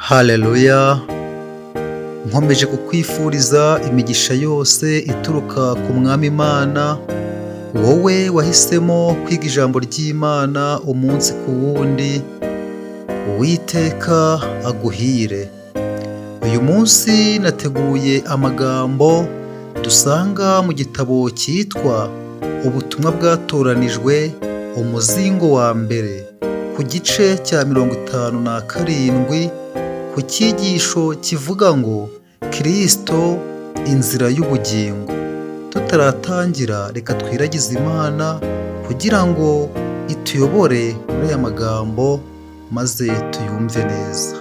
Haleluya! Nkomeje kukwifuriza imigisha yose ituruka ku Mwami Imana, wowe wahisemo kwiga ijambo ry'Imana umunsi ku wundi, Uwiteka aguhire. Uyu munsi nateguye amagambo dusanga mu gitabo cyitwa Ubutumwa bwatoranijwe, umuzingo wa mbere, ku gice cya 57, ku cyigisho kivuga ngo Kristo inzira y'ubugingo. Tutaratangira, reka twiragize Imana kugira ngo ituyobore muri aya magambo maze tuyumve neza.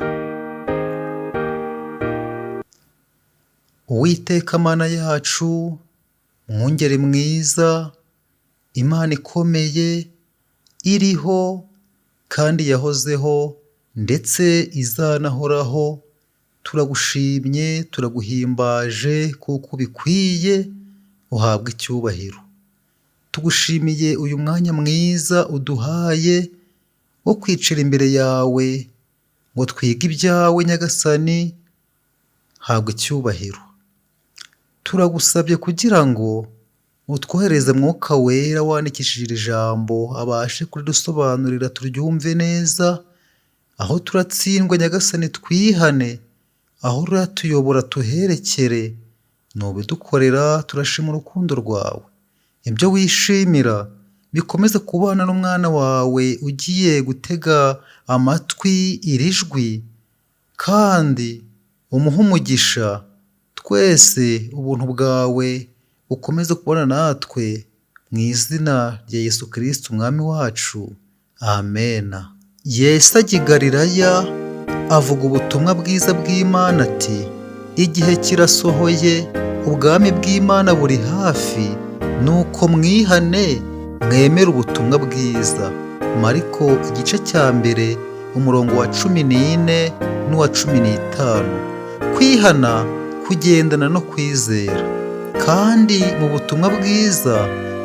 Uwiteka Mana yacu, Mwungeri mwiza, Imana ikomeye, iriho kandi yahozeho ndetse izanahoraho, turagushimye, turaguhimbaje kuko ubikwiye, uhabwe icyubahiro. Tugushimiye uyu mwanya mwiza uduhaye wo kwicara imbere yawe ngo twige ibyawe Nyagasani, habwa icyubahiro. Turagusabye kugira ngo utwohereze Mwuka Wera wandikishije iri jambo abashe kuridusobanurira turyumve neza, aho turatsindwa Nyagasani twihane, aho uratuyobora tuherekere, nubidukorera turashima urukundo rwawe. Ibyo wishimira bikomeze kubana n'umwana wawe ugiye gutega amatwi iri jwi, kandi umuhe umugisha, twese ubuntu bwawe bukomeze kubana natwe, mu izina rya Yesu Kristo Umwami wacu, amena. Yesu ajya i Galilaya avuga ubutumwa bwiza bw'Imana ati: Igihe kirasohoye, ubwami bw'Imana buri hafi, nuko mwihane mwemere ubutumwa bwiza. Mariko igice cya 1 umurongo wa 14 n'uwa 15. Kwihana kugendana no kwizera, kandi mu butumwa bwiza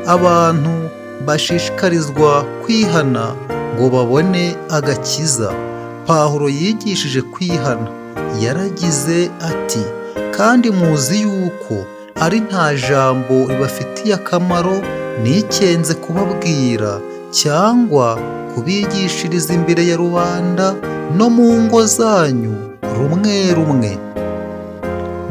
abantu bashishikarizwa kwihana ngo babone agakiza. Pawulo yigishije kwihana, yaragize ati: kandi muzi yuko ari nta jambo ribafitiye akamaro nikenze kubabwira cyangwa kubigishiriza imbere ya rubanda no mu ngo zanyu rumwe rumwe.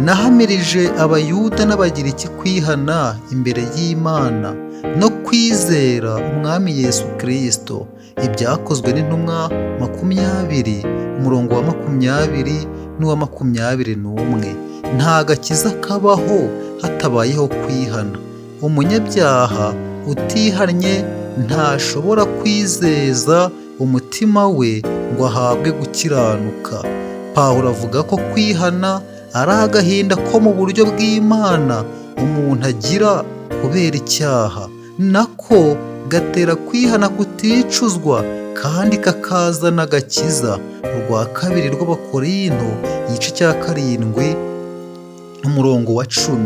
Nahamirije Abayuda n'Abagiriki kwihana imbere y'Imana no kwizera Umwami Yesu Kristo. Ibyakozwe n'Intumwa 20 umurongo wa 20 n'uwa 21. Nta gakiza kabaho hatabayeho kwihana. Umunyabyaha utihannye ntashobora kwizeza umutima we ngo ahabwe gukiranuka. Pawulo avuga ko kwihana ari agahinda ko mu buryo bw'Imana umuntu agira kubera icyaha, nako gatera kwihana kuticuzwa kandi kakazana agakiza. Urwa kabiri rw'Abakorinto igice cya 7 umurongo wa 10.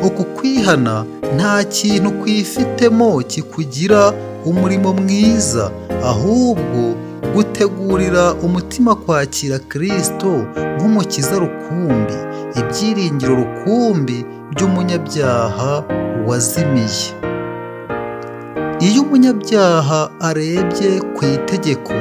Uku kwihana nta kintu kwifitemo kikugira umurimo mwiza, ahubwo gutegurira umutima kwakira Kristo nk'umukiza rukumbi, ibyiringiro rukumbi by'umunyabyaha wazimiye. Iyo umunyabyaha arebye ku itegeko,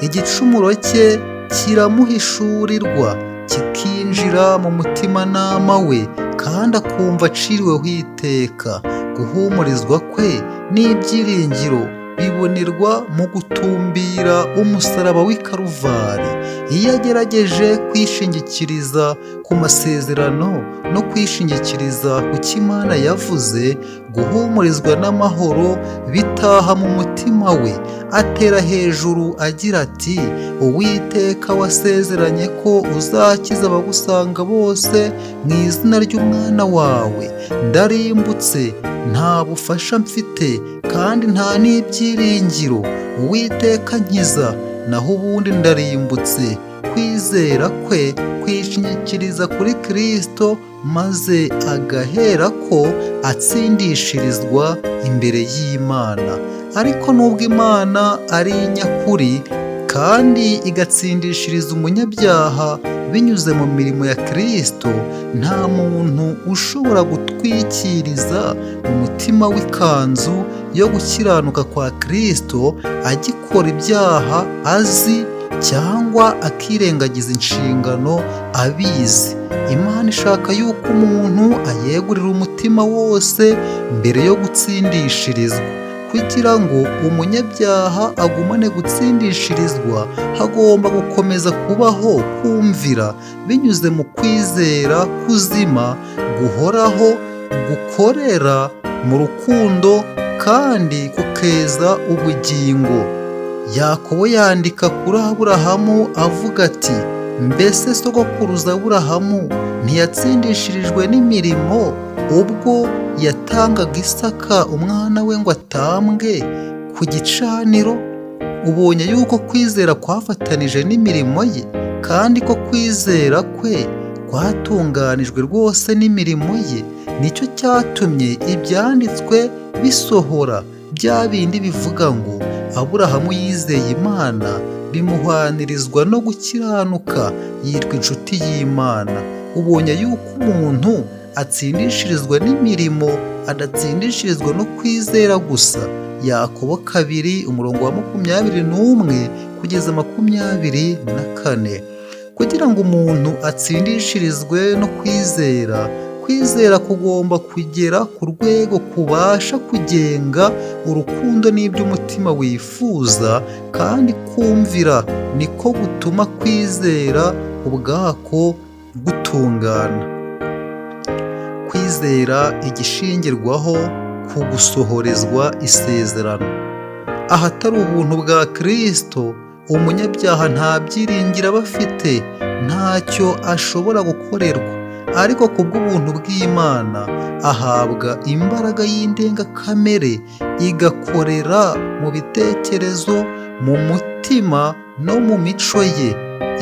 igicumuro cye kiramuhishurirwa, kikinjira mu mutimanama we, kandi akumva aciriweho iteka. Guhumurizwa kwe n'ibyiringiro bibonerwa mu gutumbira umusaraba w'i Karuvari. Iyo agerageje kwishingikiriza ku masezerano no kwishingikiriza ku cyo Imana yavuze, guhumurizwa n'amahoro bitaha mu mutima we. Atera hejuru agira ati: Uwiteka wasezeranye ko uzakiza abagusanga bose mu izina ry'umwana wawe. Ndarimbutse, nta bufasha mfite kandi nta n'ibyiringiro. Uwiteka nkiza, naho ubundi ndarimbutse. Kwizera kwe kwishingikiriza kuri Kristo, maze agahera ko atsindishirizwa imbere y'Imana. Ariko nubwo Imana ari inyakuri kandi igatsindishiriza umunyabyaha binyuze mu mirimo ya Kristo. Nta muntu ushobora gutwikiriza umutima w'ikanzu yo gukiranuka kwa Kristo agikora ibyaha azi cyangwa akirengagiza inshingano abizi. Imana ishaka yuko umuntu ayegurira umutima wose mbere yo gutsindishirizwa. Kugira ngo umunyabyaha agumane gutsindishirizwa, hagomba gukomeza kubaho kumvira binyuze mu kwizera kuzima guhoraho, gukorera mu rukundo kandi kukeza ubugingo. Yakobo yandika kuri Aburahamu avuga ati: "Mbese sogokuruza Aburahamu ntiyatsindishirijwe n'imirimo ubwo yatangaga Isaka umwana we ngo atambwe ku gicaniro? Ubonye yuko kwizera kwafatanije n'imirimo ye, kandi ko kwizera kwe kwatunganijwe rwose n'imirimo ye. Nicyo cyatumye ibyanditswe bisohora, bya bindi bivuga ngo: Aburahamu yizeye Imana, bimuhwanirizwa no gukiranuka, yitwa inshuti y'Imana. Ubonye yuko umuntu atsindishirizwa n'imirimo, adatsindishirizwa no kwizera gusa." Yakobo 2, umurongo wa 21 kugeza 24. Kugira ngo umuntu atsindishirizwe no kwizera, kwizera kugomba kugera ku rwego kubasha kugenga urukundo n'ibyo umutima wifuza, kandi kumvira niko gutuma kwizera ubwako gutungana. Kwizera igishingirwaho ku gusohorezwa isezerano. Ahatari ubuntu bwa Kristo, umunyabyaha nta byiringiro aba afite, ntacyo ashobora gukorerwa. Ariko kubw'ubuntu bw'Imana ahabwa imbaraga y'indengakamere, igakorera mu bitekerezo, mu mutima no mu mico ye.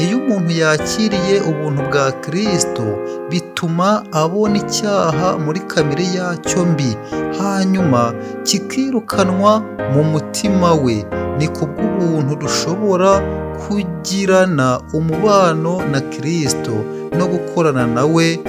Iyo umuntu yakiriye ubuntu bwa Kristo, bituma abona icyaha muri kamere yacyo mbi, hanyuma kikirukanwa mu mutima we. Ni kubw'ubuntu dushobora kugirana umubano na Kristo no gukorana na we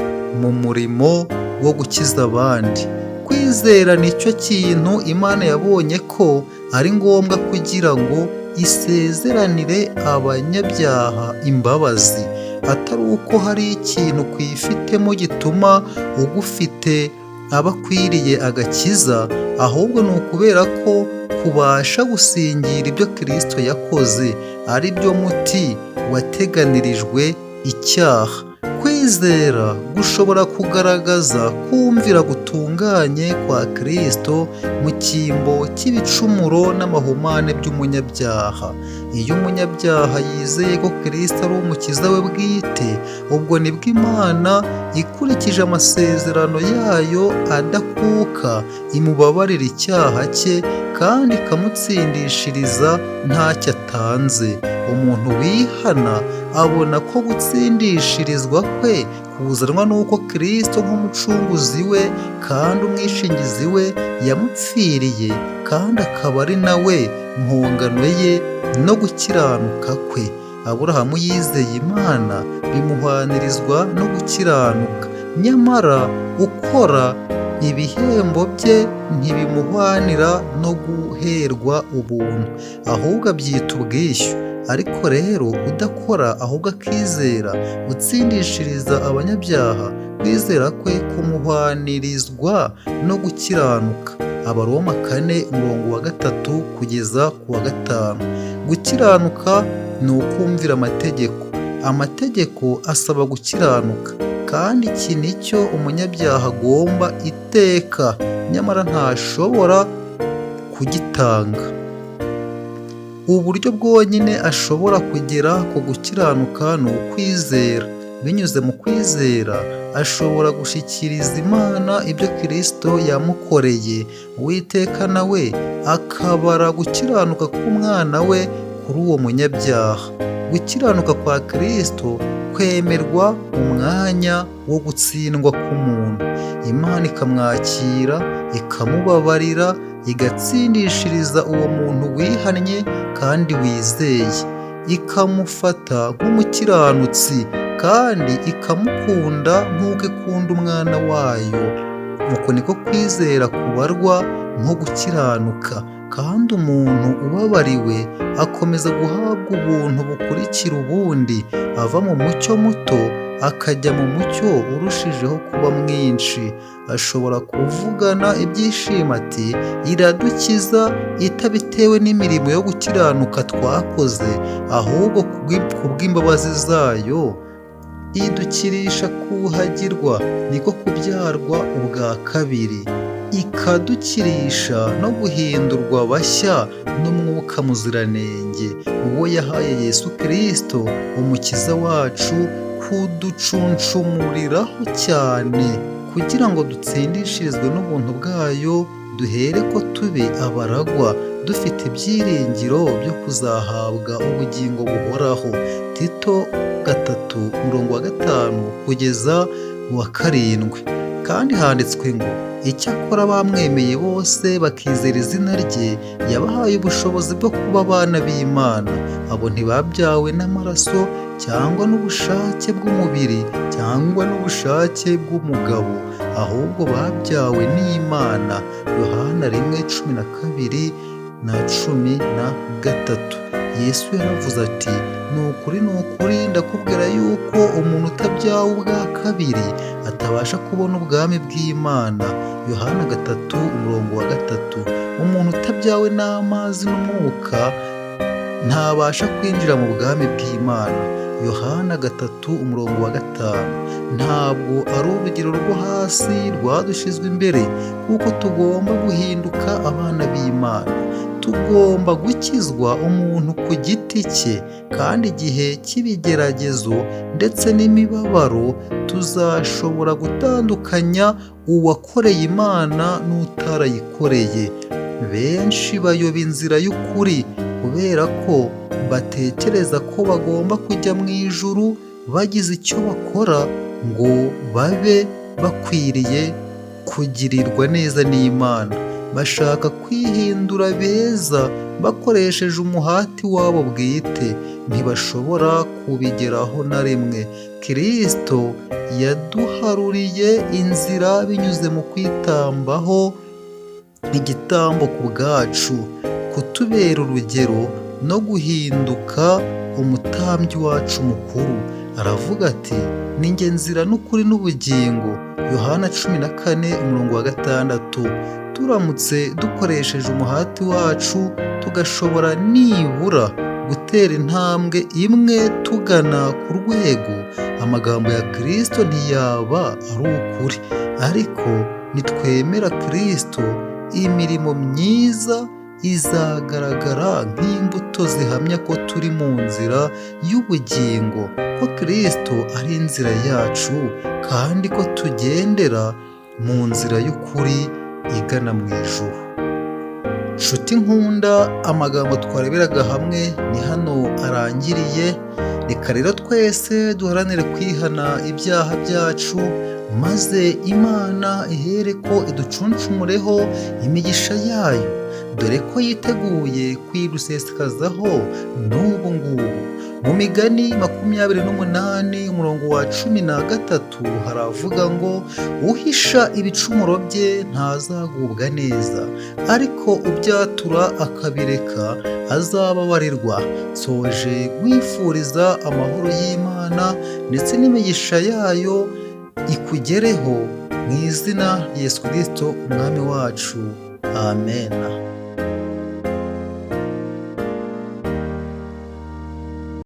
mu murimo wo gukiza abandi. Kwizera nicyo kintu Imana yabonye ko ari ngombwa kugira ngo isezeranire abanyabyaha imbabazi, atari uko hari ikintu kwifitemo gituma ugufite aba akwiriye agakiza, ahubwo ni ukubera ko kubasha gusingira ibyo Kristo yakoze, ari byo muti wateganirijwe icyaha. Kwizera gushobora kugaragaza kumvira gutunganye kwa Kristo mu cyimbo cy'ibicumuro n'amahumane by'umunyabyaha. Iyo umunyabyaha yizeye ko Kristo ari umukiza we bwite, ubwo nibwo Imana ikurikije amasezerano yayo adakuka imubabarira icyaha cye kandi ikamutsindishiriza ntacyo atanze. Umuntu wihana abona ko gutsindishirizwa kwe kuzanwa n'uko Kristo nk'umucunguzi we kandi umwishingizi we yamupfiriye, kandi akaba ari na we mpongano ye no gukiranuka kwe. Aburahamu yizeye Imana, bimuhwanirizwa no gukiranuka. Nyamara ukora, ibihembo bye ntibimuhwanira no guherwa ubuntu, ahubwo abyita ubwishyu. Ariko rero udakora ahubwo akizera utsindishiriza abanyabyaha, kwizera kwe kumuhwanirizwa no gukiranuka. Abaroma 4, umurongo wa 3 kugeza ku wa 5. Gukiranuka ni ukumvira amategeko. Amategeko asaba gukiranuka, kandi iki ni cyo umunyabyaha agomba iteka, nyamara ntashobora kugitanga. Uburyo bwonyine ashobora kugera ku gukiranuka ni ukwizera. Binyuze mu kwizera ashobora gushyikiriza Imana ibyo Kristo yamukoreye, Uwiteka na we akabara gukiranuka k'umwana we kuri uwo munyabyaha. Gukiranuka kwa Kristo kwemerwa mu mwanya wo gutsindwa k'umuntu. Imana ikamwakira, ikamubabarira, igatsindishiriza uwo muntu wihannye kandi wizeye, ikamufata nk'umukiranutsi. kandi ikamukunda nk'uko ikunda umwana wayo. Uko niko kwizera kubarwa nko gukiranuka, kandi umuntu ubabariwe akomeza guhabwa ubuntu bukurikira ubundi, ava mu mucyo muto akajya mu mucyo urushijeho kuba mwinshi. Ashobora kuvugana ibyishimo ati: "Iradukiza itabitewe n'imirimo yo gukiranuka twakoze, ahubwo kubw'imbabazi zayo idukirisha kuhagirwa, niko kubyarwa ubwa kabiri, ikadukirisha no guhindurwa bashya n'Umwuka Muziranenge, uwo yahaye Yesu Kristo Umukiza wacu kuducuncumuriraho cyane, kugira ngo dutsindishirizwe n'ubuntu bwayo, duhere ko tube abaragwa, dufite ibyiringiro byo kuzahabwa ubugingo buhoraho." Tito 3 umurongo wa 5 kugeza wa 7. Kandi handitswe ngo: "Icyakora bamwemeye bose bakizera izina rye, yabahaye ubushobozi bwo kuba abana b'Imana. Abo ntibabyawe n'amaraso cyangwa n'ubushake bw'umubiri cyangwa n'ubushake bw'umugabo, ahubwo babyawe n'Imana." Yohana 1:12 na 13. Yesu yaravuze ati: "Ni ukuri, ni ukuri, ndakubwira yuko umuntu utabyawe ubwa kabiri atabasha kubona ubwami bw'Imana." Yohana 3 umurongo wa 3. Umuntu utabyawe n'amazi n'umwuka ntabasha kwinjira mu bwami bw'Imana. Yohana 3 umurongo wa 5. Ntabwo ari urugero rwo hasi rwadushyizwe imbere, kuko tugomba guhinduka abana b'Imana. Tugomba gukizwa umuntu ku giti cye, kandi igihe cy'ibigeragezo ndetse n'imibabaro tuzashobora gutandukanya uwakoreye Imana n'utarayikoreye. Benshi bayoba inzira y'ukuri kubera ko batekereza ko bagomba kujya mu ijuru bagize icyo bakora ngo babe bakwiriye kugirirwa neza n'Imana. Bashaka kwihindura beza bakoresheje umuhati wabo bwite, ntibashobora kubigeraho na rimwe. Kristo yaduharuriye inzira binyuze mu kwitambaho igitambo ku bwacu, kutubera urugero no guhinduka umutambyi wacu mukuru. Aravuga ati: "Ni njye nzira n'ukuri n'ubugingo." Yohana 14 umurongo wa 6. Turamutse dukoresheje umuhati wacu tugashobora nibura gutera intambwe imwe tugana ku rwego, amagambo ya Kristo ntiyaba ari ukuri. Ariko nitwemera Kristo, imirimo myiza izagaragara nk'imbuto zihamya ko turi mu nzira y'ubugingo, ko Kristo ari inzira yacu kandi ko tugendera mu nzira y'ukuri igana mu ijuru. Nshuti nkunda, amagambo twareberaga hamwe ni hano arangiriye. Reka rero twese duharanire kwihana ibyaha byacu, maze Imana ihere ko iducuncumureho imigisha yayo, dore ko yiteguye kuyidusesekazaho n'ubu ngubu. Mu Migani 28 umurongo wa 13 haravuga ngo: "Uhisha ibicumuro bye ntazagubwa neza, ariko ubyatura akabireka azababarirwa." Nsoje nkwifuriza amahoro y'Imana ndetse n'imigisha yayo ikugereho mu izina Yesu Kristo Umwami wacu. Amen.